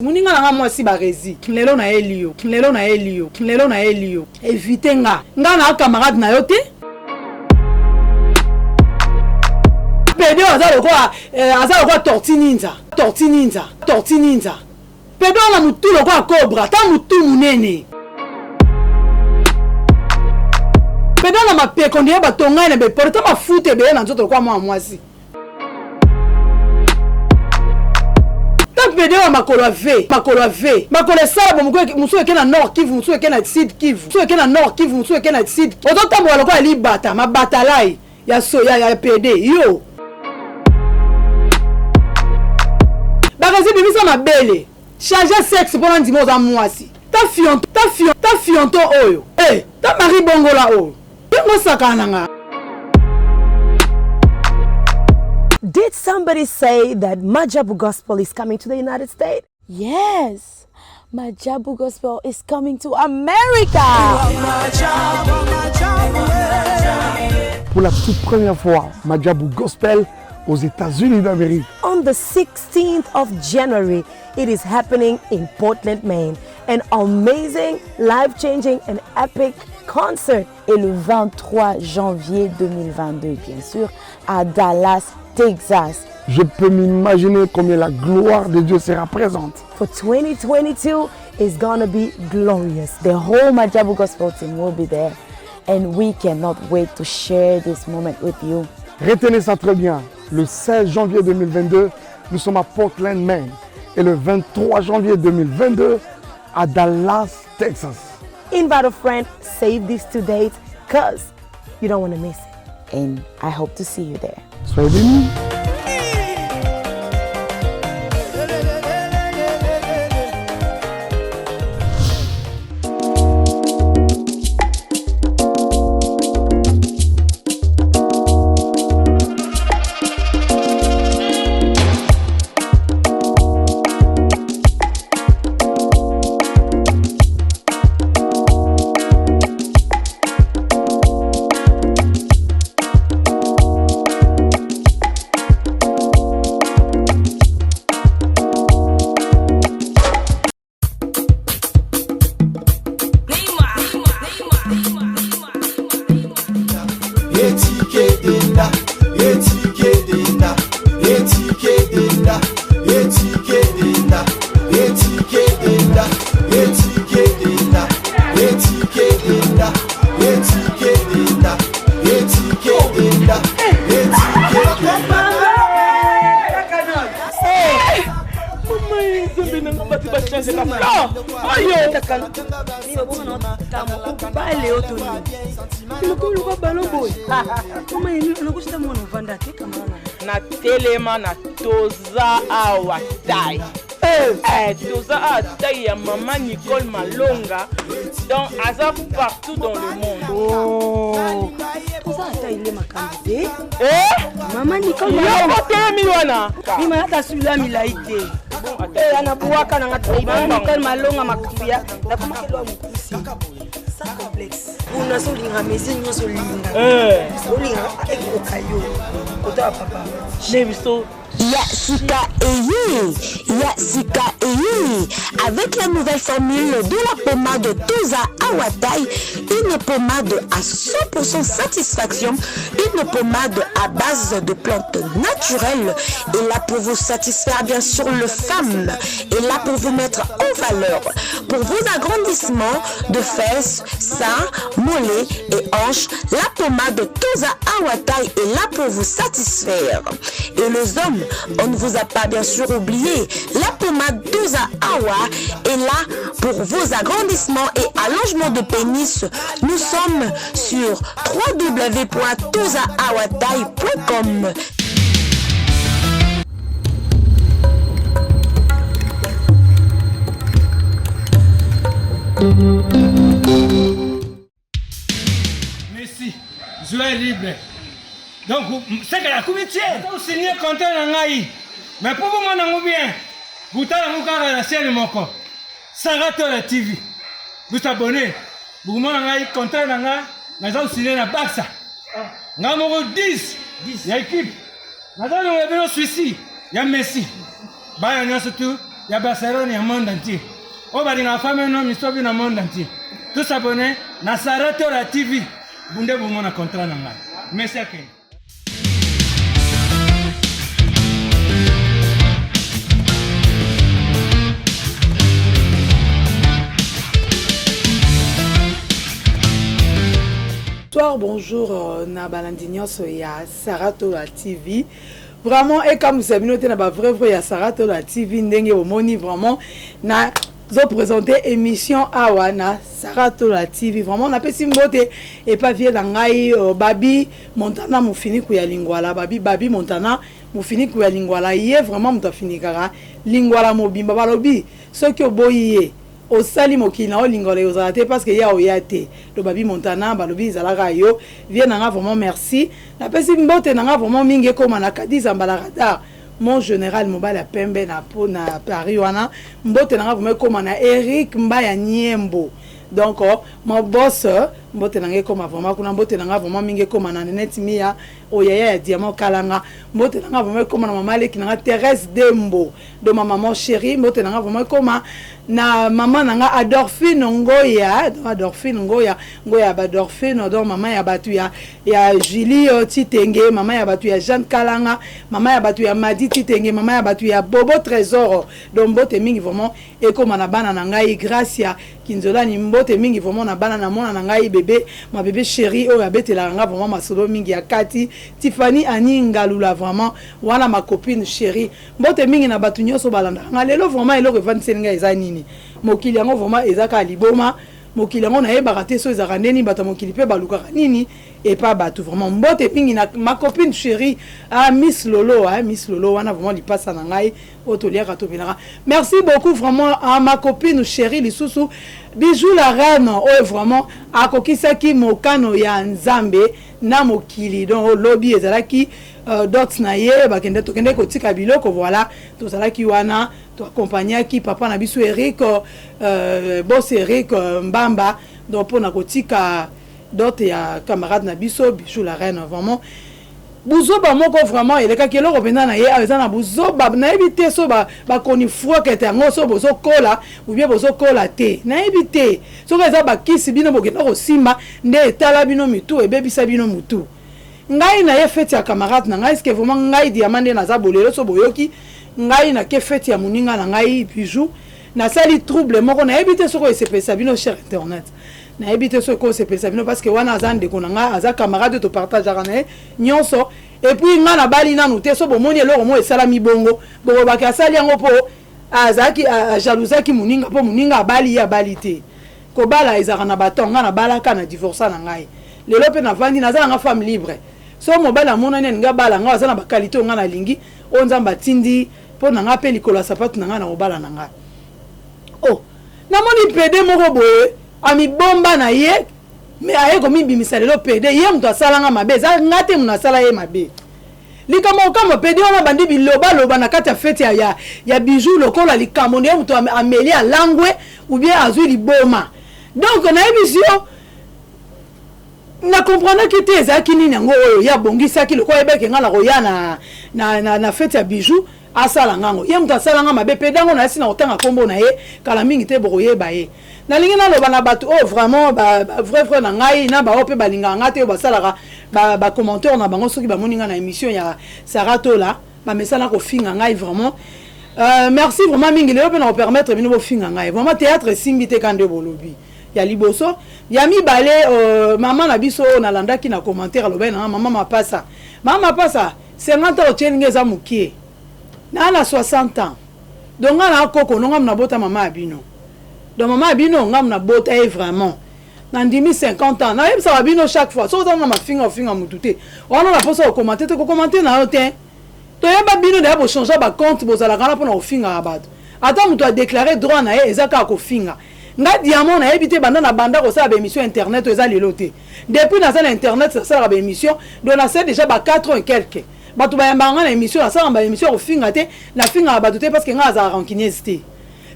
Muninga na nga mwasi barezi lelo nayeli yo lelo nayeli yo lelo nayeli yo evite nga nga na camarade na yo te pede aza lokola eh, aza lokola torti ninza torti ninza torti ninza pede wana mutu lokola cobra ta mutu munene pede na mapeko ndeye batongai na bepore ta mafuta ebele na nzoto lokola mwana mwasi Ta pede wa makolo ya V, makolo ya V, makolo esala bo mosusu eke na Nord Kivu, mosusu eke na Sud Kivu, mosusu eke na Nord Kivu, mosusu eke na Sud. Ozotambola lokola libata, mabatalai ya so ya, ya pede yo. Barezi bimisa mabele, changer sexe pona ndima oza mwasi. Ta fionto, ta fion, ta fionto oyo. Eh, ta Marie Bongola oyo. Yango sakana na nga. Did somebody say that Majabu Gospel is coming to the United States? Yes, Majabu Gospel is coming to America. Pour la toute première fois, Majabu Gospel aux États-Unis d'Amérique. On the 16th of January, it is happening in Portland, Maine. An amazing, life-changing and epic concert. Et le 23 janvier 2022, bien sûr, à Dallas, Texas. Je peux m'imaginer combien la gloire de Dieu sera présente. For 2022 is gonna be glorious. The whole Majabu Gospel team will be there and we cannot wait to share this moment with you. Retenez ça très bien. Le 16 janvier 2022, nous sommes à Portland, Maine. Et le 23 janvier 2022, à Dallas, Texas. Invite a friend, save these two dates, cause you don't want to miss it. And I hope to see you there. Soyez bénis. Natelema na toza awa tai eh. Eh, toza awa tai ya mama Nicole Malonga donc aza partout dans le monde oh. toza ata ile makambo te eh? mama Nicole Malonga telemi wana mima ata sula milai te eh, anabuwaka nanga mama Nicole Malonga makambo ya nakomakelwa mokusi sans complexe kuna so olinga mesure nyonso olinga eh. olinga ekoka yo kota ya papa ne biso Ya sika eye, ya sika eye. Avec la nouvelle formule de la pommade Toza Awatai, une pommade à 100% satisfaction, une pommade à base de plantes naturelles, et là pour vous satisfaire bien sûr le femme, et là pour vous mettre en valeur, pour vos agrandissements de fesses, seins, mollets et hanches, la pommade Toza Awatai est là pour vous satisfaire. Et les hommes, on ne vous a pas bien sûr oublié, la pommade Toza Awa est là pour vos agrandissements et allongements de pénis. Nous sommes sur www.tozaawatai.com. Messi, joueur libre. Donc, c'est que la comité, signé contrat na ngai. Mais pour vous mon bien, botala yango kaka na chaîne moko. Sarah Tola TV. Vous abonnez. Bokomona ngai contrat na ngai naza kosigner na Barça. Ngai moko 10 ya équipe. Naza longola bino Suisse ya Messi. Bana nyonso tu. ya Barcelone ya monde entier. Oyo balingaka femme no misobi na monde entier. Tous s'abonner na Sarah Tola TV. Bunde bomona contrat na ngai. Merci akende. Bonsoir, bonjour euh, na balandi nyonso ya Saratola TV. Vraiment ekamwisa bino te na ba vrai vrai ya Saratola TV ndenge bomoni vraiment na zo présenter émission awa na Saratola TV. Vraiment napesi mbote epa vie na ngai euh, Babi Montana mofiniku ya Lingwala, Babi Babi Montana mofiniku ya Lingwala ye vraiment moto afinikaka Lingwala mobimba balobi soki oboyi ye Osali mokili na yo lingala ekozala te parce que ye aoya te donc babi montana balobi ezalaka yo vie na nga vraiment merci napesi mbote na nga vraiment mingi ekoma na kadiza mbala radar mon general mobali ya pembe na po na Paris wana mbote na nga vraiment ekoma na Eric Mbaya Niembo donc oh, mon boss mbote na nga ekoma vraiment kuna mbote na nga vraiment mingi ekoma na Nenette Mia oyo yaya ya Diamant Kalanga mbote na nga vraiment ekoma na mama leki na nga Thérèse Dembo de ma maman chérie mbote na nga vraiment ekoma na maman na nga Adorphine Ngoya donc Adorphine Ngoya Ngoya ba Adorphine donc maman ya batu ya ya Julie euh, Titenge maman ya batu ya Jeanne Kalanga maman ya batu ya Madi Titenge maman ya batu ya Bobo Trésor donc mbote mingi vraiment ekoma na bana na ngai Gracia Kinzolani mbote mingi vraiment na bana na mwana na ngai bebe ma bebe chérie oyo abetelaka nga vraiment masolo mingi ya kati Tiffany Annie Ngalula vraiment wana ma copine chérie Mbote mingi na batu nioso balandaka nga lelo vraiment eloko evandiseli nga eza nini mokili yango vraiment eza kaka liboma mokili yango nayebaka te so ezalaka nde nini bato ya mokili pe balukaka nini epa batu vraiment mbote mingi na ma copine cherie ah miss lolo ah miss lolo wana vraiment lipasa na ngai oyo toliaka tomelaka merci beaucoup vraiment à ma copine cherie lisusu bijou la reine oyo vraiment akokisaki mokano ya nzambe na mokili donc lobi ezalaki Euh, dot na ye bakende tokendaki kotika biloko voilà tozalaki wana toakompagnaki papa na biso Eric euh, boss Eric euh, Mbamba donc mpo na kotika dot ya camarade na biso Bijou la reine vraiment buzoba moko vraiment elekaki eloko mpenza na ye awa eza na buzoba nayebi te so bakoni frokete yango so bozokola ubie bozokola te nayebi te soki eza bakisi bino bokenda kosimba nde etala bino mitu ebebisa bino mutu Ngai na ye feti ya camarade na ngai est-ce que vraiment ngai diamant nde naza bolelo so boyoki ngai na ke feti ya moninga na ngai bijou nasali trouble moko nayebi te soki esepelisa bino cher internet nayebi te soki ekosepelisa bino parce que wana aza ndeko na ngai aza camarade oyo topartageaka na ye nyonso et puis ngai nabali nanu te so bomoni eloko moko esalami bongo bokolobaki asali yango mpo azalaki ajalousaki moninga mpo moninga abali ye abali te Kobala ezalaka na ba temps, nga nabalaka na divorca na ngai lelo pe navandi naza na nga femme libre soki mobali amonani alingi abala nga aza na ba qualite oyo nga nalingi oyo nzambe atindi po na nga pe likolo ya sapatu na nga nakobala na nga oh namoni pede moko boye amibomba na ye me aye komibimisa lelo pede ye moto asala nga mabe eza nga te moto nasala ye mabe Likambo ya kokamwa, pede wana abandi bilobaloba na kati ya feti ya, ya, ya bijou lokola likambo nde moto ameli alangwe ou bien azwi liboma. Donc nayebisi yo na comprenaki te ezalaki nini yango oyo ye abongisaki lokola ayebaki ngai nakoya na, na, na, na feti ya bijou asala ngango ye moto asala nga mabe pede yango nayasi na kotanga nkombo na ye kala mingi te bokoyeba ye Nalingi naloba na batu oyo vraiment ba vrai vrai na ngai na ba oyo pe balingaka ngai te oyo basalaka ba ba commentaire na bango soki bamoni ngai na emission ya Sarah Tola bamesana kofinga ngai vraiment euh, merci vraiment mingi lelo pe na kopermettre bino bofinga ngai vraiment théâtre esimbi te ka nde bolobi ya liboso ya mibale euh, mama na biso oyo nalandaki na commentaire alobaki na nga mama mapasa mama mapasa 50 ans otieli ngai eza mokie naa na 60 ans donc ngai na koko no ngai nabota mama ya bino Donc maman ya bino nga na bota ye vraiment. Na ndimi 50 ans. Na yebisaka bino chaque fois soki oza na mafinga ofinga mutu te. Wana na posa ko commenter te ko commenter na yo te. Toyeba bino deja bo changer ba compte bozalaka wana pona kofingaka bato. Ata mutu a declarer droit na ye eza kaka kofinga. Nga diamant nayebi te banda na banda kosala ba emission internet oyo eza lelo te. Depuis naza na internet nasalaka ba emission donc nasali deja ba 4 ans et quelques. Bato bayambaka nga na emission nasalaka ba emission ya kofinga te, nafingaka bato te parce que nga nazalaka rancunieuse te.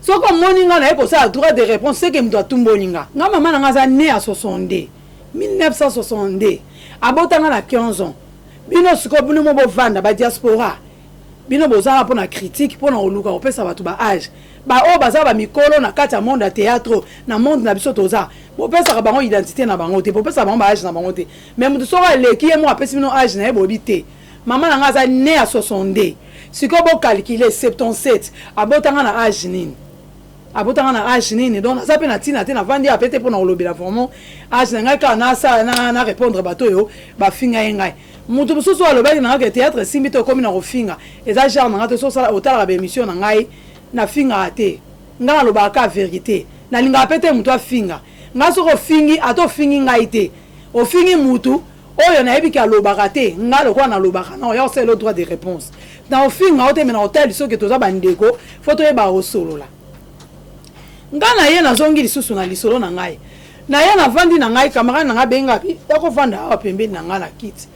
Soki omoni nga naye kosala droit de reponse ce que mutu atumboli nga. Nga mama na nga aza ne ya 62 1962 abota nga na 15 ans bino sikoyo bino mo bovanda ba diaspora. Bino boza wana pona critique, pona koluka kopesa batu ba age. Ba oyo baza ba mikolo na kati ya monde ya theatre oyo, na monde na biso toza, bopesaka bango identite na bango te, bopesaka bango ba age na bango te. Mais mutu soki aleki ye moko apesi bino age na ye bolobi te. Mama na nga aza ne ya 62. Sikoyo bo calculer 77 abota nga na age nini? Abota nga na age nini? Donc naza pe na tina te, navandi awa pe te pona kolobela vraiment age na ngai kaka nasala na, na repondre bato oyo bafinga ye ngai. Mutu mosusu oyo alobaki na nga ke theatre esimbi te okomi na kofinga, eza genre na nga te, soki osala otalaka ba emission na ngai nafingaka te, nga nalobaka kaka verite, nalingaka pe te mutu afinga nga, soki ofingi ata ofingi ngai te, ofingi mutu oyo nayebi ke alobaka te, nga lokola nalobaka nao ya kosalela yo droit de reponse, nakofinga yo te mais nakotalisa yo ke toza ba ndeko, faut toyebaka kosolola. Nga naye nazongi lisusu na lisolo na ngai. Naye navandi na ngai, camarade na ngai abengi ngai abi yaka ovanda awa pembeni na ngai na kiti.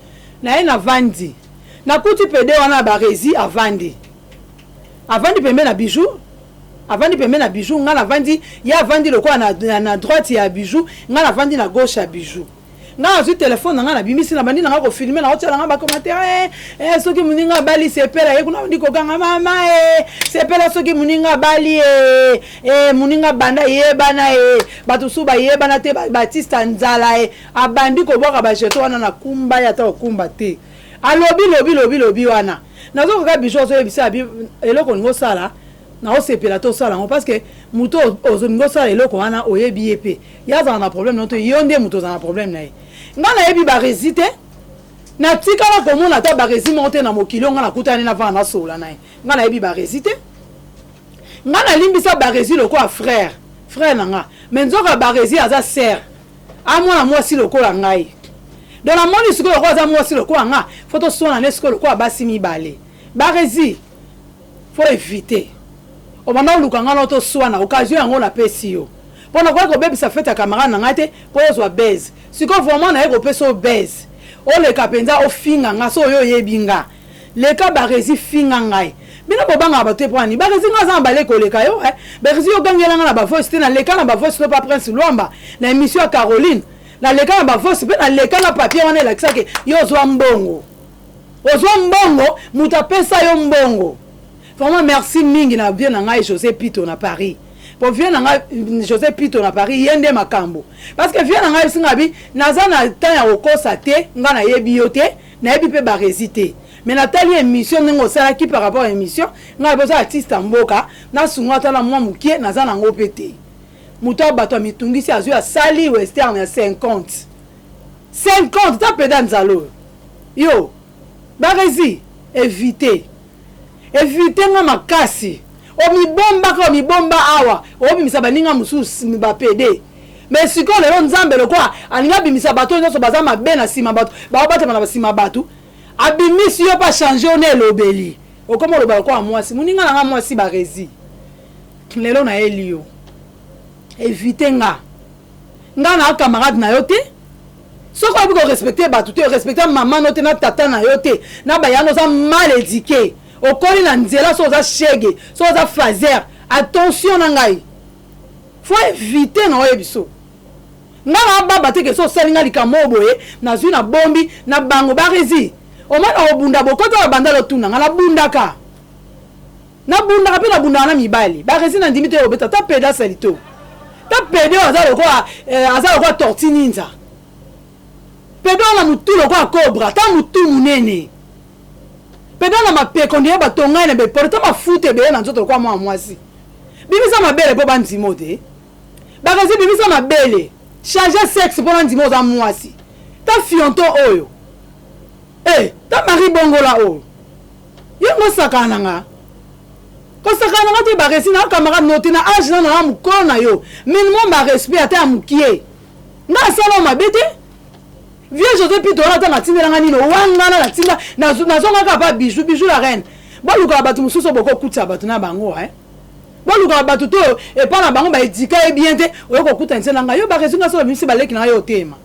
Naye navandi, nakuti pede wana ya Barezi avandi. Avandi pembeni na Bijou, avandi pembeni na Bijou, ngai navandi, ye avandi lokola na, na, na droite ya Bijou, ngai navandi na gauche ya Bijou. Nga nazwi telephone na nga nabimisi nabandi na nga ko filmer nakotiela nga ba commentaire eh, eh, soki moninga abali sepela ye kuna abandi kokanga mama eh, sepela soki moninga abali eh, eh, moninga banda yebana eh, bato mosusu bayebana te batista nzala eh, abandi kobwaka bajeto wana na kumba ye ata kokumba te alobi lobi lobi lobi wana nazokoka bijo azoyebisa eloko olingi osala naosepela te osala yango parce que moto ozolingi osala eloko wana oyebi ye mpe ye azala na problème na te yo nde moto ozala na problème na ye ngai nayebi barezi te natikala komona ata barezi moko te na mokili oyo ngai nakutani navanda nasolola na ye ngai nayebi barezi te ngai nalimbisa barezi lokola frère frère na nga mais nzoka barezi aza sœur amwana mwasi lokola ngai donc namoni sikoyo lokola aza mwasi lokola nga fo toswana nde sikoyo lokola basi mibale barezi Faut eviter obanda oluka nga nao toswana occasion yango napesi yo po nakoki kobebisa fete ya camarade na ngai te po ozwa buzz sikoyo vraiment naye kopesa yo buzz oleka penza ofinga nga so oyo oyebi nga leka barezi finga ngai bino bobangaka bato te po nini barezi nga aza na bale koleka yo eh? barezi yo ogangela nga na ba voice te naleka na ba voice no pa prince luamba na émission ya caroline naleka na ba voice mpe naleka na papier wana elakisaki yo ozwa mbongo Ozwa mbongo mutu apesa yo mbongo. Vraiment merci mingi na vieux na ngai Jose Pito na Paris. Po vieux na ngai Jose Pito na Paris ye nde makambo. Parce que vieux na ngai ayebisi ngai abi naza na temps ya kokosa te, ngai nayebi yo te, nayebi pe Barezi te. Mais natali emission ndenge osalaki par rapport ya emission, ngai nayebi oza artiste ya mboka, nasunga ata na mwa mokie naza nango pe te. Moto ya bato amitungisi azwi asali western ya 50. 50 ta peda nzala oyo. Yo Barezi evite evite nga makasi omibombaka omibomba awa obimisa baninga mosusu ba pede mais sikoyo lelo nzambe lokola alingi abimisa bato oyo nyonso baza mabe na nsima bato baobatama na nsima bato abimisi yo mpe achange yo na elobeli okoma oloba lokola mwasi moninga na nga mwasi barezi lelo nayeli yo evite nga Nga na camarade na yo te. Soki oyebi ko respecter batu te, respecter maman no te na tata na yo te, na ba yano oza mal eduquer. Okoli na nzela soki oza chegue, soki oza fazer, attention na ngai. Faut eviter na oyebiso. Nga na baba te ke so osali nga likambo oyo boye, nazui na bombi na bango barezi. Omoni na kobunda bokota na bandal otuna nga nabundaka. Nabundaka pe nabundaka na mibali. Barezi na ndimi te obeta ta pede asalito. Ta pede oyo aza lokola eh, aza lokola tortue ninja. Pede oyo na mutu lokola cobra, ta mutu munene. Pede oyo na mapeko ndiye batonga ye na bepolo, ta mafuta ebele na nzoto lokola mwana mwasi. Bimisa mabele po bandimo te. Barezi bimisa mabele. Changer sexe po na ndimo oza mwasi. Ta fionto oyo. Eh, ta Marie Bongola oyo. Yo ngo sakana na nga. Kosakana na nga te Baresi na camarade no te na age na na mukolo na yo. Minimum ba respect ata ya mukie. Nga asala mabe te. Vieux José Pito wana ata natindela nga nini wangana natinda nazonga kaka pa bijou bijou la reine. Bolukaka bato mosusu bokokutisa bato na bango eh. Bolukaka bato to epa na bango ba edika ye bien te oyo kokutanisa na nga yo Baresi nga soki bimisi baleki na nga yo otema.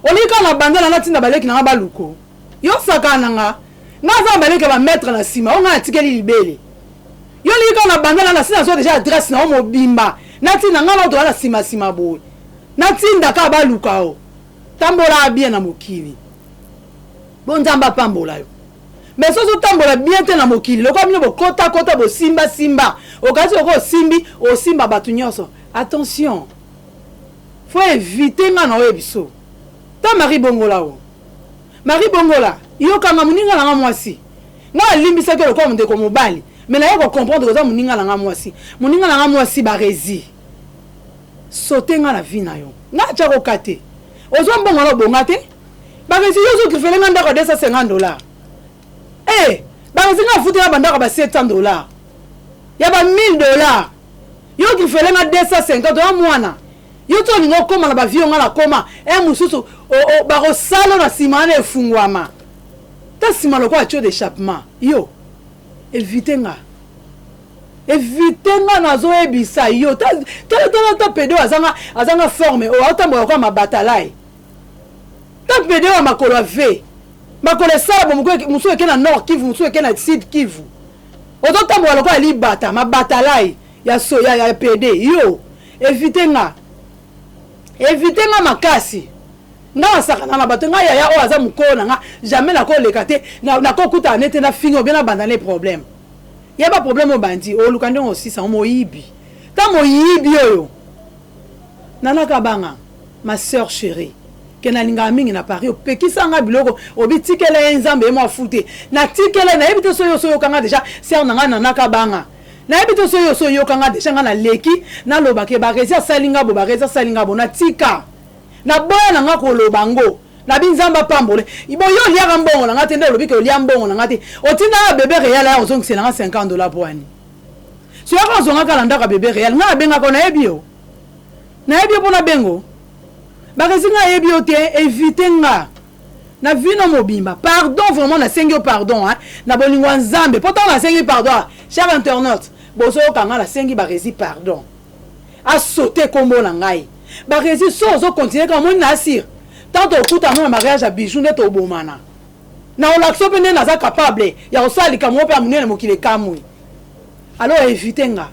Olingi kaka na bandala natinda baleki na nga baluko. Yo sakana na nga. Nga aza na baleki ya ba maitre na sima oyo nga natikeli libele. Yo olingi kaka na bandala nasi nazwa dejà adresse na yo mobimba natinda nga na otola na sima sima boye. Natinda kaka baluka yo. Tambola bien na mokili. Bo Nzambe apambola yo. Mais soki ozotambola bien te na mokili, lokola bino bokota kota bosimba simba, okanisi lokola osimbi osimba bato nyonso. Attention, faut eviter nga na oyebiso. Ta Marie Bongola o. Marie Bongola, yokanga moninga na nga mwasi. Nga nalimbisaki yo lokola ndeko mobali, mais naye ko comprendre oza moninga na nga mwasi. Moninga na nga mwasi Barezi. Sauter nga na vie na yo. Nga atia ko kate. Ozwa mbongo na obonga te. Barezi yo ozo grifele nga ndako ya 250 dollars. Eh, Barezi nga afutela ba ndako ya ba 700 dollars. Ya ba 1000 dollars. Yo grifele nga 250 oya mwana. Yo to olinga okoma na ba vie nga nakoma. Eh mususu bakosala na sima wana efungwama. Ta sima lokola tuyau d'échappement. Yo éviter nga. Éviter nga nazoyebisa yo. Tala tala ta pedo azanga azanga forme oyo atambola lokola mabatalai. Ta pede wa makolo ya V. Makolo esala bo mosusu eke na Nord Kivu, mosusu eke na Sud Kivu. Ozotambola lokola libata, mabatalai ya so ya, ya pede. Yo éviter nga. Éviter nga makasi. Nga nasakana na bato, nga yaya oyo aza mokolo na nga, jamais nakoleka te, nakokutana nete na finga ou bien nabanda ne problème. Yeba problème obandi, oluka ndenge osisa, moyibi. Ta moyibi oyo. Nana Kabanga, ma sœur chérie, ke nalingaka mingi na Paris, opekisa nga biloko, obitikela ye Nzambe ye mwa fute. Natikela, nayebi te soki oso yoka nga déjà, sœur na nga Nana Kabanga. Nayebi te soki oso yoka nga déjà, nga naleki, naloba ke Barezi asali nga bo, Barezi asali nga bo, natika. Naboya na nga koloba ngo. Nabi Nzambe apambole. Bo yo oliaka mbongo na nga te, nde olobi ke olia mbongo na nga te. Otinda nga bébé réel aya ozongisela nga 50 dollars po ani. Soyaka ozongaka na ndako ya bébé réel, nga nabengaka yo, nayebi yo. Nayebi yo mpona bengo. Barezi nga ayebi yo te, éviter nga. Na vino mobimba. Pardon vraiment nasengi yo pardon hein. Na bolingo ya Nzambe. Po tango nasengi pardon, cher internaute, bozoyoka nga nasengi Barezi pardon. A sauter kombo na ngai. Barezi so ozo continuer kaka omoni na asir. Tant okuta na mariage ya bijou nde tobomana. Na olakisa pe nde naza capable ya kosala likambo moko pe ya monene mokili ekamwi. Alors éviter nga.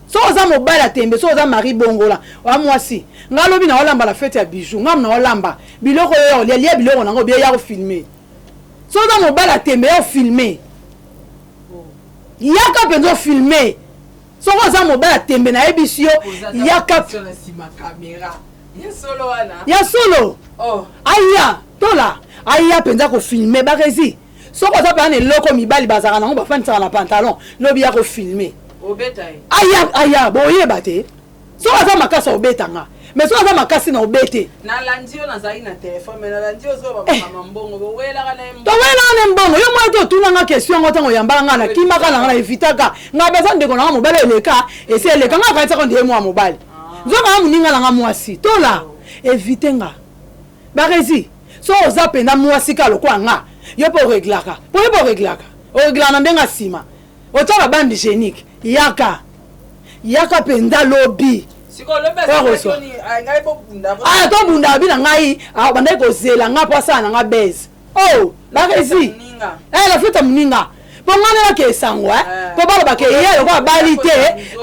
So oza mobali ya tembe, so oza mari bongola, oya mwasi. Nga lobi na olamba la fête ya bijou, nga na olamba biloko yo olia lia biloko nango bien ya ko filmer. So oza mobali ya tembe ya filmer. Yaka penzo filmer. Soko oza mobali ya tembe nayebisi yo yaka ya solo. Aya tola aya penza ko filmer Barezi. Soko oza penza na eloko mibali bazalaka nango bafandisaka na pantalon lobi ya ko filmer. Aya aya boyeba te. Soko aza makasi obeta nga. Mais soko aza makasi na obete. Nalandi yo nazali na téléphone mais nalandi yo ozo ba mama mbongo bowelaka na mbongo. Towelaka na mbongo. Yo mwana te otuna nga question ngo tango yambaka nga na kimaka na nga na evitaka. Nga baza ndeko na nga mobali eleka esi eleka nga kanisa ko ndiye mwa mobali. Nzoka nga muninga na nga mwasi. Tola éviter nga. Barezi so oza penda mwasi ka lokola nga yo pe oreglaka. Po yo pe oreglaka. Oreglaka na ndenge nsima. Otia ba bande hygiénique. Yaka. Yaka penda lobi. Ah tobunda abi na ngai, abandaki kozela nga po asala na nga buzz. Oh, Barezi. Eh la fête muninga. Po nga na ke sango eh. Po baloba ke ye lokola bali te,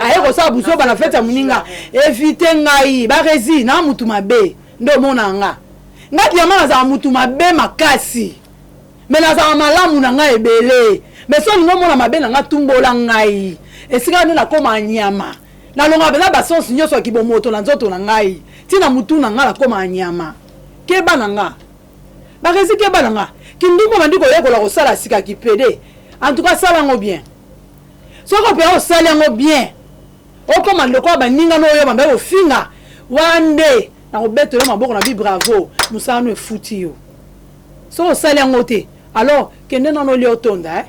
aye kosala buzoba na fête ya muninga. Éviter ngai, Barezi na mutu mabe. Nde omona nga. Nga diamant nazala mutu mabe makasi. Mais nazala malamu na ngai ebele. Mais so olingi omona mabe na nga tumbola ngai. Esika nde nakoma nyama. Nalongaka mpenza basonsi nyonso ya kibomoto na nzoto na ngai. Tina mutu na nga nakoma nyama. Keba na nga. Barezi keba na nga. Kindumba bandi koyekola kosala sika kipede. En tout cas sala yango bien. Soki ope osali yango bien. Okoma lokola baninga no oyo banda kofinga. Wana nde nakobetela yo maboko na bi bravo. Mosala no efuti yo. Soki osali yango te, alors kende nano olia otonda eh.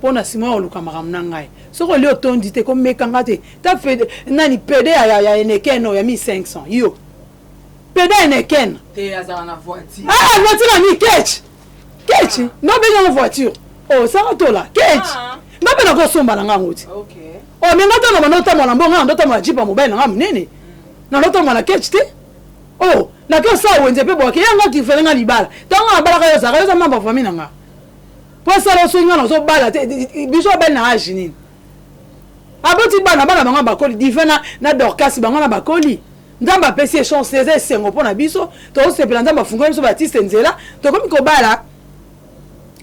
Pona sima oyo oluka makambo na ngai. Soki olia otondi te, komeka nga te. Ta fede, nani pede ya ya ya Eneken oyo ya 1500. Yo. Pede ya Eneken. Te azala na voiture. Ah, voiture ya mi ketch. Ketch. Ah. No benga ngo voiture. Oh, saka tola. Ketch. Ah. Nga pe nakosomba na nga ngo ti. Okay. Oh, mais nga tana bando tambola mbongo, nga ndo tambola jeep ya mobali na nga munene. Na ndo tambola ketch te. Oh, na ke osala wenze pe boke yanga kifele nga libala. Tango abalaka yo zaka yo za membre famille na nga. Po sala soki nga nazo bala te biso abali na age nini? Aboti bana bana bango bakoli divin na, na Dorcas bango na bakoli. Nzambe apesi ye chance eza esengo mpo na biso tozosepela Nzambe afungoli biso batiste nzela tokomi kobala.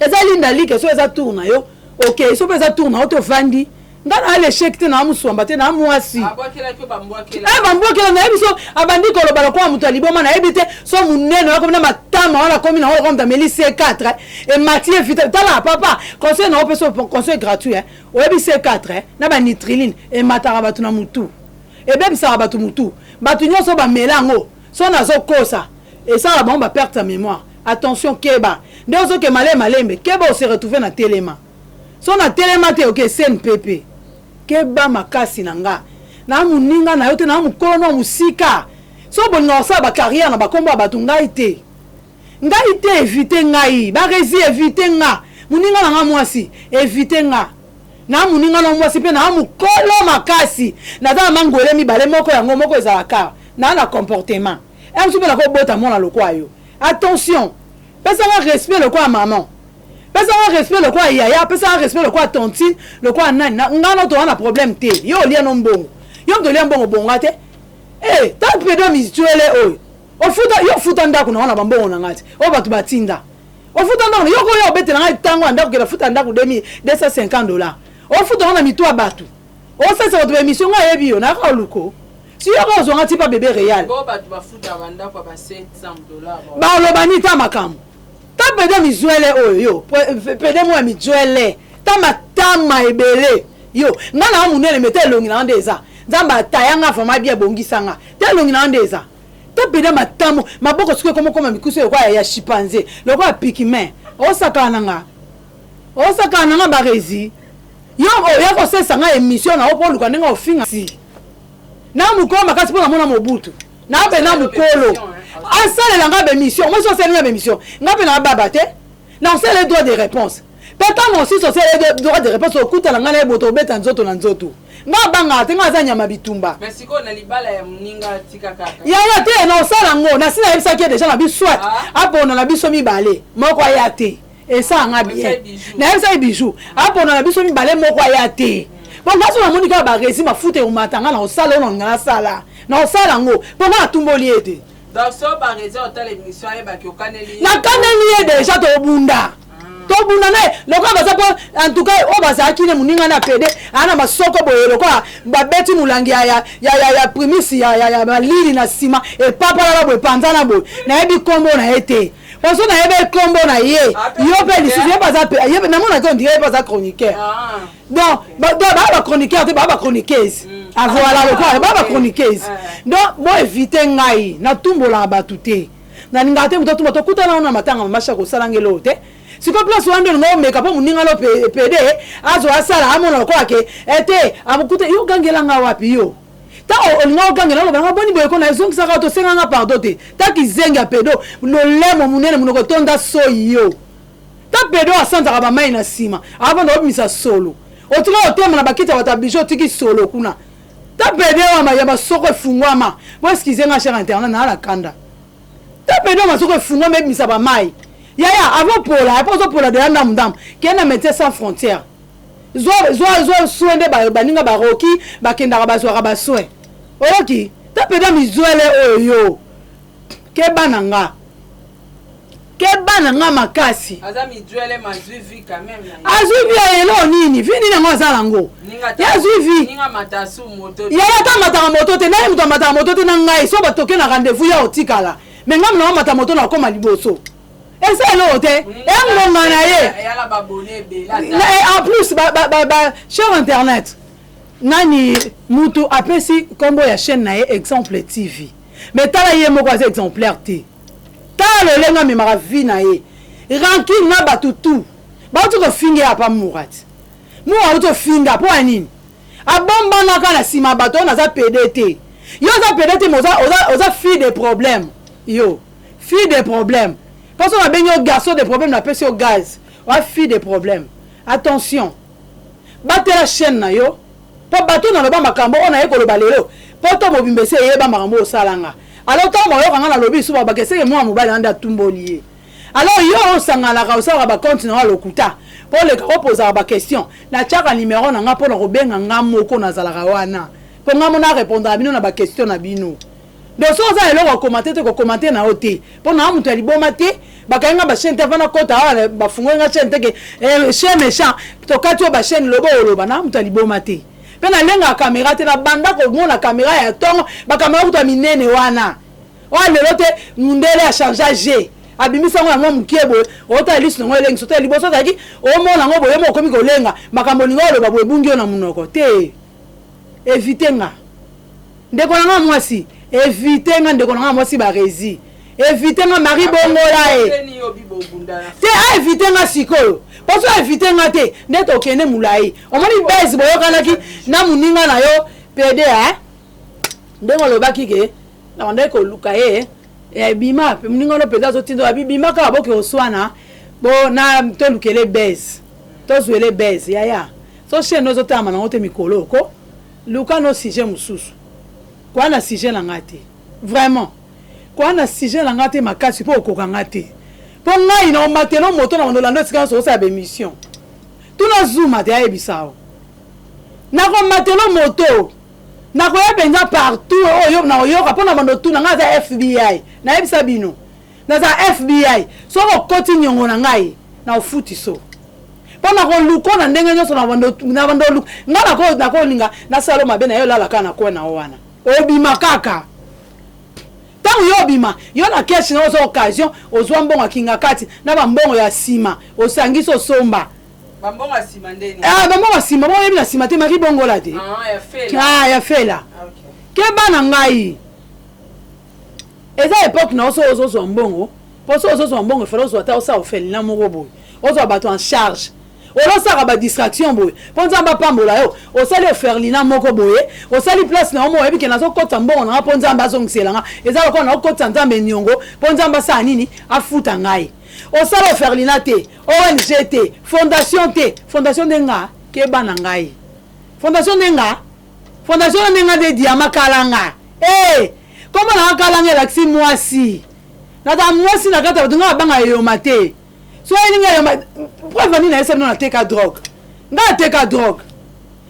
Eza Linda Like soki eza tour na yo okei, soki mpe eza tour na yo te ofandi. Nga na l'échec te, na muswamba te, na mwasi. Eh bambwakela nayebi so abandi koloba lokola moto ya liboma, nayebi te so monene akomi na matama wana akomi na oyo moto ameli C4 emati ye vita. Tala papa, conseil na opesa conseil gratuit hein. Oyebi C4 eh, na ba nitriline emataka bato na mutu, ebebisaka bato mutu, bato nyonso bamela yango so nazokosa esala bango ba perte ya mémoire. Attention, keba nde ozoke malembe malembe, keba ose retrouver na telema so na telema te oke CNPP. Keba makasi na nga na moninga na yo te, na mokolo na mosika so bolinga kosala ba carrière na bakombo ya bato, ngai te, ngai te. Évite ngai Barezi, évite nga moninga na nga mwasi, évite nga na moninga na mwasi mpe na mokolo makasi. Naza na mangwele mibale, moko yango moko ezalaka na na comportement mosusu mpe nakobota mwana lokwa yo. Attention, pesanga respect lokola maman, pesanga respect lokola yaya, pesanga respect lokola tantine, lokola nani. Nga no toza na problème te. Yo olia no mbongo, yo moto olia mbongo bonga te. Eh, ta pedo mituele oyo ofuta yo, ofuta ndako na wana bambongo na nga te oyo bato batinda. Ofuta ndako yo koyo obetela ngai ntango ya ndako, kenda futa ndako 2250 dollars. Ofuta ngo na mitu ya bato, osalisa bato ba émission. Ngai ayebi yo, nayaka oluko si yo kaka ozwanga ti pa bébé réal. Baloba nini? Ta makambo ta pede mizwele oyo yo pede mo ya mizwele, ta matama ebele yo. Nga na monene me te elongi na nga nde eza Nzambe atayanga vraiment bien, ebongisanga te elongi na nga nde eza ta pede matamo maboko. Soki ekomokoma mikusu lokola ya chimpanzé, lokola pygmée, osakana na nga, osakana na nga Barezi. Yo oya kosalisa nga émission na yo mpo oluka ndenge ofinga si na mokolo makasi mpo namona Mobutu na mpe na mokolo asalela nga ba émission. Moi so osali nga ba émission, nga mpe na baba te, na osala droit de réponse. Mpe ntango osisi osala droit de réponse, okutana ngai na ye boto, obeta nzoto na nzoto. Nga abangaka te, nga aza nyama bitumba. Yaya te, na osala yango nasi nayebisaki ye déjà na biso, soit apona na biso mibale moko aya te, esala nga bien. Nayebisaki Bijou apona na biso mibale moko aya te. Mpo nga so namoni kaka Baresi mafuta ekomata, nga na kosala oyo nga nasala, na kosala yango mpo nga natumboli ye te. Nakaneli ye déjà, tobunda, tobunda na ye lokola baza. Mpo en tout cas oyo bazalaki ne moninga na pede aa na masoko boye lokola babeti molangi ya primisi ya malili na nsima, epapalala boye, epanzana boye. Nayebi nkombo na ye te, poso nayebi nkombo na ye. Yo mpe lisusu ye mpe namonaki on dirait ye mpe aza chroniqueur. Donc baa ba chroniqueur te, baa ba chroniqueuse. Ah voilà, lokola baa ba chroniqueuse. Donc bo évite ngai, natumbolaka bato te, nalingaka te moto atumba. Tokutana wana na matanga mama Shako, osalanga eloko te. Sikoyo place wana nde olinga omeka mpo moninga no pede azwa asala amona lokola ke ete amokuta yo. Ogangelanga wapi yo? Ntango olinga ogangela, olobanga boni boye ko na ezongisaka, tosenganga pardon te. Taki zengi ya pedo, lolemo monene, monoko etonda soyi yo. Ta pedo asanzaka bamai na nsima, avanda obimisa solo. Otika otema na bakiti ya bato ya Bijou, otiki solo kuna. Ta pede oyo ya masoko efungwama bo, excuse nga cher internet, naa na kanda. Ta pede oyo masoko efungwama ebimisa bamai. Yaya, avant pola po ozopola deya ndambu ndambu, kende na Médecin sans frontière, zwa zwa zwa soin nde baninga baroki bakendaka bazwaka ba soin. Oyoki? Ta pede mizwele oyo yo, keba na nga, keba na nga makasi. Azwi vie ya elo nini? Vie nini yango aza nango? Ye azwi vie yaya, ata amataka moto te. Naye moto amataka moto te na ngai so batoke na rendez-vous ya otikala me ngai mona amata moto na okóma liboso, eza eloko te, engonga na ye. En plus cher internet, nani mutu apesi nkombo ya chaîne na ye Exemple TV? Mais tala ye moko aza exemplaire te. Tala lolenge amemaka vie na ye, rancune na bato tu bauti kofinga ye. Apa Murat mu auti ofinga mpo ya nini? Abombanaka na nsima ya bato oyo naza pede te. Yo oza pede te, mais oza fille de problème. Yo fille de problème, mposo nabengi yo garçon de problème, napesi yo gaz. Oa fille de problème, attention, batela chaîne na yo mpo bato naloba makambo oyo naye koloba lelo mpo to mobimba esi eyeba makambo oyo osalanga. Alors ntango bayoka nga nalobi lisusu, bakeseke mwana mobali wana nde atumboli ye. Alors yo osanganaka, osalaka ba compte na yo ya lokuta mpo oleka opozaka ba question. Natiaka numero na nga mpo na kobenga nga moko, nazalaka wana mpo nga mo na répondre na bino na ba question na bino. Donc soki oza na eloko ya commenter te, ko commenter na yo te. Po na moto ya liboma te, bakangi nga ba chaîne te avant nakota awa bafungoli nga chaîne te ke eh, chien méchant tokati yo ba chaîne loba oloba na moto ya liboma te. Pe nalengaka kamera te, nabanda komona kamera ya tongo, ba kamera kutu ya minene wana. Oyo lelo te mundele a changea jeu. Abimisi yango ya mwa mokie boye, otala lisu na yango elengisa, otala liboso ozalaki omona yango boye, yo moko okomi kolenga, makambo olinga oloba boye ebungi yo na monoko te. Evite nga. Ndeko na nga mwasi, evite nga ndeko na nga mwasi Barezi. Evite nga Marie bongola ye. Te a evite nga sikoyo. Po so evite nga te, nde tokende mulayi. Omoni buzz boyokanaki na muninga na yo PD hein? Ndenge olobaki ke na bandaki koluka ye eh, bima moninga wana mpenza azotinda abi bima kaka boke oswana bo na tolukele buzz tozwele buzz yaya so chaîne ozotalama nango te mikolo ko luka no sujet mosusu koya na sujet na ngai te vraiment koya na sujet na ngai te makasi mpo okoka ngai te mpo ngai na omatelo moto na bandolando esika nyonso osala baémission tuna zuma te ayebisa yo nakomatelo moto Nakoya penza partout oyo nakoyoka mpo na bando tuna ngai aza FBI nayebisa bino naza FBI soki okoti niongo na ngai na ofuti so mpo nakoluko na ndenge nyonso na bando na bando luka ngai nako nakolinga nasala mabe na yo lala kaka na coin na yo wana obima kaka ntango yo obima yo na keshi na oza occasion ozwa mbongo ya kingakati na bambongo ya nsima osangisi osomba Ba mbongo ya sima nde nini? Ah, ba mbongo ya sima, bongo yebi na sima te, Marie bongola te. Ah, ya fela. Ah, ya fela. Ah, okay. Keba na ngai. Eza epoque na oso ozozwa mbongo, po so ozozwa mbongo, il ozwa ata osala orphelinat moko boye. Ozwa bato en charge. Olosaka ba distraction boye. Po Nzambe apambola yo, osali orphelinat moko boye, osali place na yo moko oyebi ke nazokotisa mbongo na nga po Nzambe azongisela nga. Eza lokola nakokotisa Nzambe niongo po Nzambe asala nini? Afuta ngai. Osala orphelinat te. ONG te, fondation te, fondation nde nga, keba na ngai. Fondation nde nga, fondation nde nga nde diama kalanga. Eh, kombo na nga kalanga elakisi mwasi. Naza mwasi na kati ya bato nga abanga eyoma te. So elinga eyoma, preuve nini nayesa bino nateka drogue. Nga nateka drogue.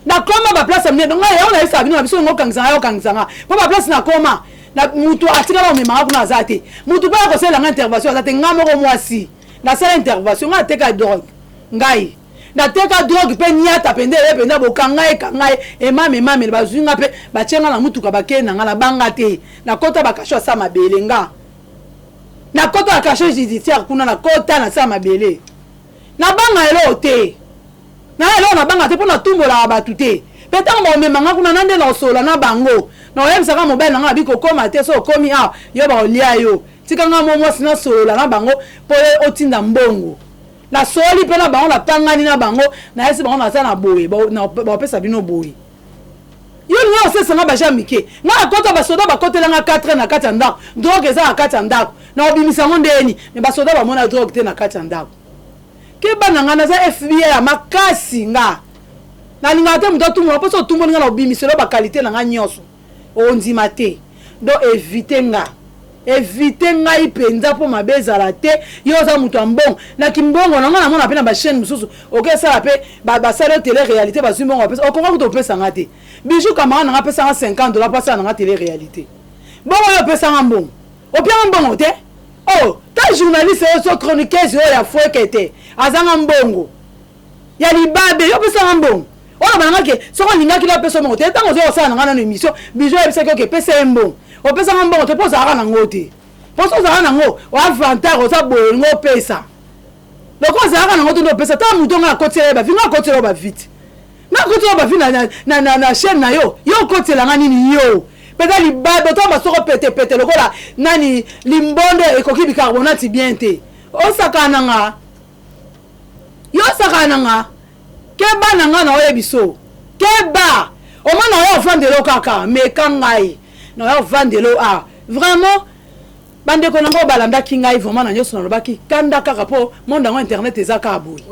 Nakoma ba place ya minene, nga yango nayesa bino na biso ngo kangisa nga yo kangisa nga. Po ba place nakoma, na mutu atikala komema nga kuna aza te. Mutu pe akosalela nga intervention aza te, nga moko mwasi. Nasala intervention nga nateka drogue ngai nateka drogue mpe niata mpenza eye mpenza bokanga ye kanga ye emame emame bazwi nga mpe batie nga na motuka bakei na nga nabanga te nakota bakasho asa mabele nga nakota na kasho judiciaire kuna nakota na sa mabele nabanga eloko te na eloko nabanga te mpo natumbolaka bato te mpe ntango bakomema nga kuna na nde nakosolola na bango nakoyebisaka mobali na nga abi kokoma te so okomi awa yo bakolia yo Tika nga mwa mwasi nasolola na bango mpo ye otinda mbongo. Nasololi mpe na bango, napangani na bango, nayebisi bango naza na boye, bakopesa bino boye. Yo olingi osesa nga baja mike. Nga nakota basoda bakotela nga 4 heures na kati ya ndako. Drogue eza na kati ya ndako. Nakobimisa yango ndeni? Mais basoda bamona drogue te na kati ya ndako. Keba na nga naza FBI ya makasi nga. Nalingaka te moto atumbola mpo soki otumboli nga nakobimisela yo ba qualite na nga nyonso. Ondima te. Donc eviter nga. Eviter ngai penza po mabe ezala te. Yo oza mutu ya mbongo. Na kimbongo na nga namona pe na ba chaine mususu oke sala pe ba basali yo tele realite bazui mbongo bapesa. Okoka kutu kopesa nga te. Bijou camarade na nga apesa nga 50 dollars po asala na nga tele realite. Bongo yo opesa nga mbongo? Opia nga mbongo te? Oh, ta journaliste oyo so chroniqueuse oyo ya fuekete azanga mbongo. Ya libabe, yo opesa nga mbongo? Oloba na nga ke soki olingaki na pesa mbongo te ntango ozoya kosala na nga nano émission bijou ayebisaki oke pesa ye mbongo opesa nga mbongo te mpo ozalaka nango te mpo soki ozalaka nango oavantar oza boye olingi opesa lokola ozalaka nango te nde opesa tala moto nga akotisela ye bavi nga akotisela yo bavi te nga akotisela yo bavi na, na, na, na, na chaîne na yo yo okotisela nga nini yo mpenza libabe otala masoko petepete lokola nani limbondo ekoki bicarbonate bien te osakana na nga yo osakana na nga Keba na nga na oyebiso keba omoni na oya ovandelo kaka meka ngai na oya ovandelo ah vraiment bandeko na ngo balandaki ngai vraiment na nyonso nalobaki kanda kaka po monde yango internet eza kaka boye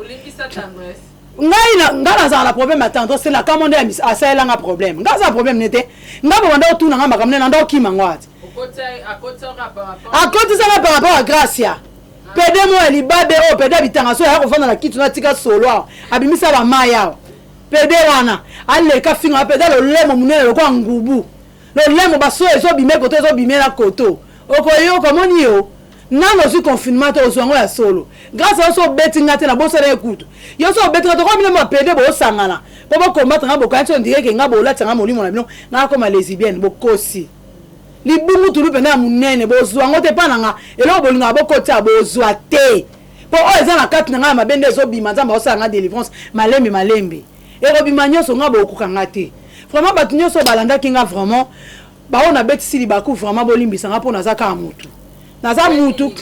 ngai ngai nazala na problème ya tendresse na kamo nde asalela nga problème ngai aza na problème ne te ngai bobanda otuna nga makambo ne nanda okima ngo ati akotisa nga par rapport ya gracia Pede moko ya libabe oyo pede ya bitanga soyi aya kofanda na kiti na atika solo awa abimisa ba mayi awa pede wana aleka finga pede lolemo munene lokola ngubu. Lolemo baso ezobime koto ezobime na koto. Okoyoka omoni yo. Nanu ozui confinement te ozua yango ya solo. Grace yo so obeti nga te na bosana ye kutu. Yo so obeti nga te okomi bino ba pede bo sangana po bo combattre nga bokanisi on dirait que nga bolatisa nga molimo na bino nga nakoma lesibienne bokosi. Libungu tulu penda ya munene bozua yango te epa na nga eloko bolingaka bokotia bozua te po oyo eza na kati na nga ya mabe nde ezo bima nzambe aosala nga delivrance malembe malembe ekobima nioso nga bokokoka nga te vraiment batu nioso oyo balandaki nga vraiment Ba oyo na betisi libaku vraiment bolimbisa nga po naza kaka mutu naza mutu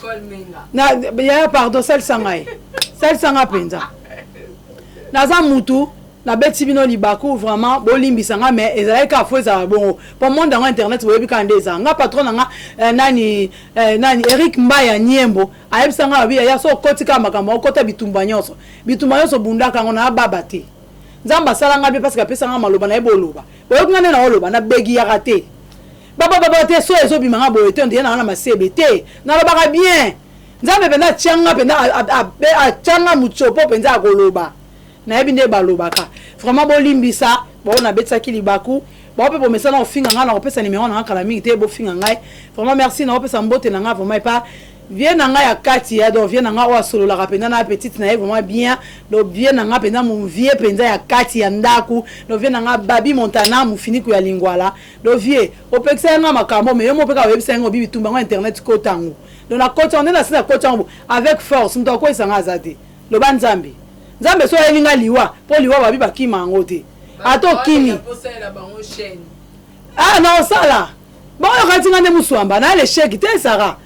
na yaya pardon salisa ngai salisa nga penza naza mutu nabetisi bino libaku vraiment bolimbisa nga mais ezalaki kaka fo ezala bongo po monde yango internet boyebi kaka nde ezala nga patron na nga eh, nani eh, nani Eric Mbaya Niembo ayebisa nga babi yaya so okoti kaka makambo okota bitumba nyonso bitumba nyonso bundaka yango na baba te Nzambe asala nga bien parce que apesa nga maloba na ye boloba Boyoki nga nde naoloba na begiyaka te baba baba te so ezobima nga boye te ondiye nanga na masebe te nalobaka bien nzambe mpenza atya nga mpenza atya nga mutsopo mpenza ya koloba nayebi nde balobaka vraiment bolimbisa bao nabetisaki libaku bao mpe bomesana kofinga ngai nakopesa nimero na nga kala mingi te bofinga ngai vraiment merci nakopesa mbote na ngai vraiment epa Vieux na nga ya kati ya donc vieux na nga oyo asololaka penza na petite na ye vraiment bien donc vieux na nga penza mon vieux penza ya kati ya ndaku donc vieux na nga Babi Montana mufiniku ya lingwala donc vieux opekisa ye nga makambo mais yo moko pe kaka oyebisa ye nga obi bitumba ngo internet kota yango donc na koti yango nde nasi na koti yango avec force moto akoyisa nga aza te loba nzambe nzambe so ayeli nga liwa po liwa babi bakima yango te ata okimi ah na osala Bongo yokanisi nga nde musuamba na l'echec te Sarah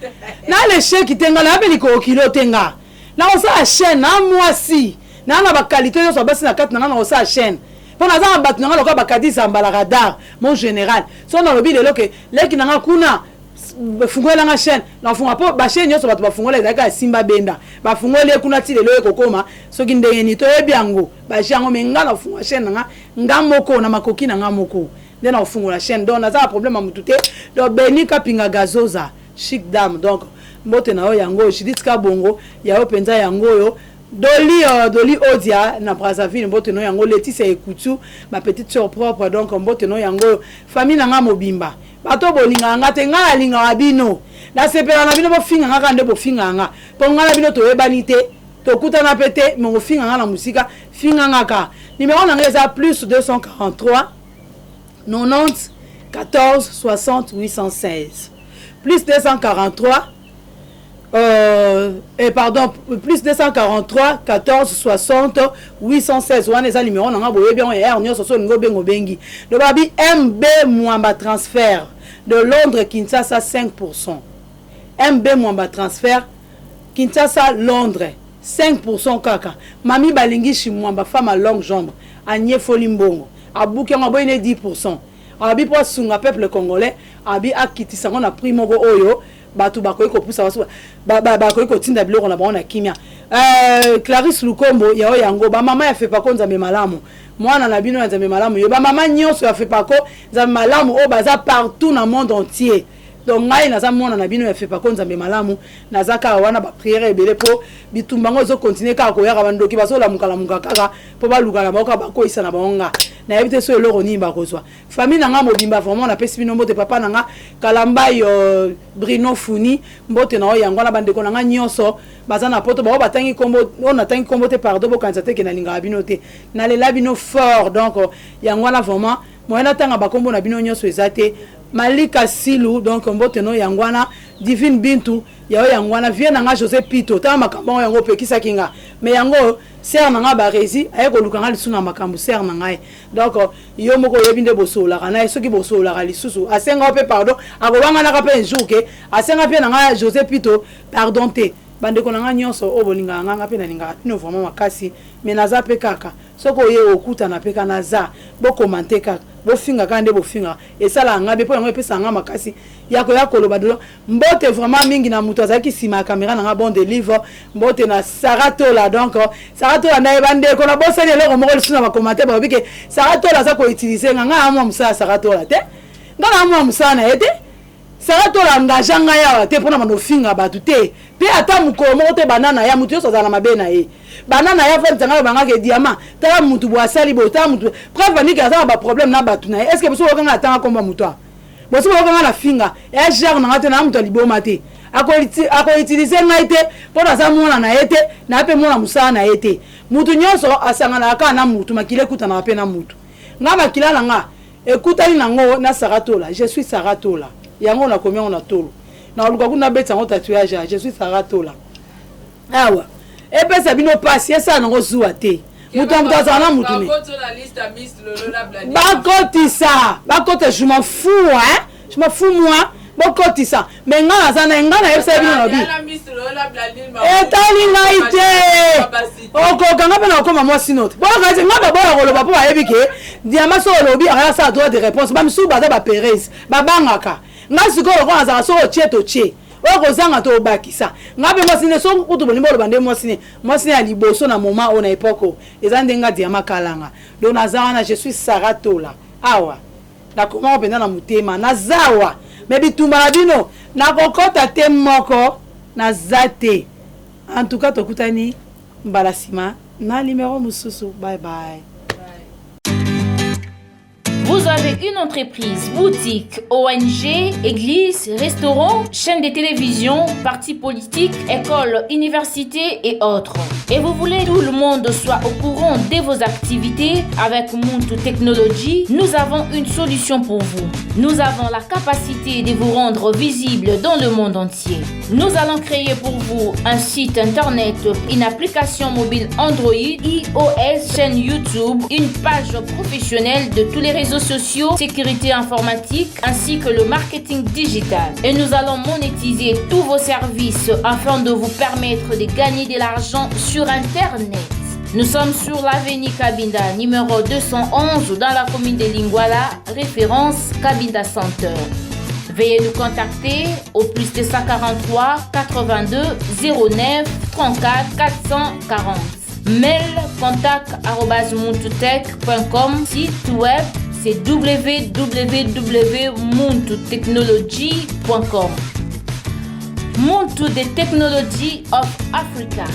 na l'echec te nga na pe likolo kilo te nga na kosala chaîne na mwasi na na ba qualité nyonso ya basi na kati na nga na kosala chaîne mpo naza na bato na nga lokola bakadi zambala radar mon général so nalobi lelo ke leki na nga kuna fungolela nga chaîne nafunga mpo ba chaîne nyonso bato bafungola ezalaki ya simba benda bafungoli ye kuna ti lelo ekokoma soki ndenge nini toyebi yango baje yango me nga nafunga chaîne na nga nga moko na makoki na nga moko nde na kofungola chaîne donc naza na problème ya mutu te donc Beni Kapinga Gazoza chic dame donc mbote na yo yango oyo Judith Kabongo ya yo penza yango oyo Dolly euh, Dolly Odia na Brazzaville mbote na yo yango Laetitia Ekutu ma petite sœur propre donc mbote na yo yango oyo famille na nga mobimba bato bolingaka nga te nga nalingaka bino nasepelaka na bino bofinga nga kaka nde bofingaka nga mpo nga na bino toyebani te tokutana mpe te me kofinga nga na mosika finga nga kaka numero na nga eza plus 243 90 14 60 816 plus 243 euh, eh, pardon plus 243 14 60 816 wana eza numero na nga boyebi yango ya heure nyonso so olingi obenga obengi donc babi mb mwamba transfert de londres kinshasa 5 pourcent mb mwamba transfert kinshasa londres 5 pourcent kaka mami balingishi mwamba femme à longue jambe anyefoli mbongo abuki yango aboyi ne 10 pourcent alobi mpo asunga peuple congolais abi akitisa yango na prix moko oyo bato bakoki kopusa baso bakoki kotinda biloko na bango na kimia. Euh, Clarisse Lukombo yao yango bamama ya Fepako Nzambe malamu mwana na bino ya Nzambe malamu yo bamama nyonso ya Fepako Nzambe malamu oyo baza partout na monde entier donc ngai naza mwana na bino ya Fepako Nzambe malamu naza kaka wana ba prière ebele po bitumba yango ezo continuer kaka koyaka bandoki bazolamuka lamuka kaka po baluka na bango kaka bakweyisa na bango nga nayebi te so eloko nini bakozwa famille na nga mobimba vraiment napesi bino mbote papa na nga kalambai euh, Bruno Funi mbote na yo yango wana bandeko na nga nyonso baza na poto bango batangi kombo oyo natangi kombo te pardon bokanisa te ke nalingaka bino te nalela bino fort donc yango wana vraiment moyen natanga bakombo na bino nyonso eza te Malika Silu donc mbote no yango wana Divine Bintu ya yo yango wana vie na nga Jose Pito tala makambo yango yango opekisaki nga mais yango sœur na nga Barezi aye koluka nga lisusu na makambo sœur na ngai donc yo moko oyebi nde bosololaka na ye soki bosololaka lisusu asenga yo mpe pardon akowanganaka mpe un jour ke asenga mpe na nga Jose Pito pardon te bandeko na nga nyonso oyo bolingaka nga nga mpe nalingaka bino vraiment makasi mais naza mpe kaka soki oye okutana mpe ka naza bokomante kaka bofinga kaka nde bofingaka esalaka nga be mpo yango epesaka nga makasi ya koya koloba dolo mbote vraiment mingi na moto azalaki nsima ya kamera na nga bon delive mbote na Sarah Tola donc Sarah Tola ndaye bandeko na bosani eloko moko lisusu na bacommentaire balobi ke Sarah Tola aza koutilize nga nga amwa mosala Sarah Tola te nga na amwa mosala na ye te Sarah Tola engage ngai awa te mpona bando ofinga bato te mpe ata mokolo moko te banda na ya moto nyonso azala na mabe na ye banda na ya fandisa ngai bangaka diama tala motu boye asali boye tala motu preuve anike aza na baproblème na bato na ye est ce que biso okanga atanga komba moto awa? Bosi boyoka nga na finga ya genre na nga te, na moto ya liboma te. Akoutilize ngai te mpo naza mwana na ye te, na mpe mwana mosala na ye te. Mutu nyonso asanganaka kaka na mutu, makila ekutanaka mpe na mutu. Nga makila na nga ekutani nango na Sarah Tola. Je suis Sarah Tola, yango nakomi yango na tolo, naluka kuna nabetisa yango tatouage ya je suis Sarah Tola. Awa epesa bino pasi, esala nango zuwa te. Moto ya moto azala na motu ne bakotisa bakota, je m'en fous hein, je m'en fous moi. Bokotisa, mais nga naza na nga, nayebisa bino na bi etali ngai te. Okoka nga mpe na kokoma mwasi note boyoka nga, baboya koloba mpo bayebi ke diama so olobi akaya asala droit de réponse. Bamisusu baza baperese, babangaka nga. Sikoyo lokola nazala, soki otie totie, oyo kozanga to obakisa nga mpe mwasi nde. So kutu bolingi boloba nde mwasi ne, mwasi ne ya liboso na moment oyo, na époque oyo, eza nde nga Diama Kalanga. Donc naza wana, je suis Sarah Tola. Awa nakomaka mpenza na motema, naza awa, mais bitumba na bino nakokɔta te, moko naza te. En tout cas, tokutani mbala nsima na numéro mosusu. Bye bye. Vous avez une entreprise, boutique, ONG, église, restaurant, chaîne de télévision, parti politique, école, université et autres. Et vous voulez que tout le monde soit au courant de vos activités? Avec Muntu Technology, nous avons une solution pour vous. Nous avons la capacité de vous rendre visible dans le monde entier. Nous allons créer pour vous un site internet, une application mobile Android, iOS, chaîne YouTube, une page professionnelle de tous les réseaux sociaux, sécurité informatique, ainsi que le marketing digital. Et nous allons monétiser tous vos services afin de vous permettre de gagner de l'argent sur Internet. Nous sommes sur l'avenue Kabinda, numéro 211, dans la commune de Lingwala, référence Kabinda Center. Veuillez nous contacter au plus 243 82 09 34 440. Mail contact@muntutech.com. Site web, c'est www.muntutechnology.com. Muntu the Technology of Africa.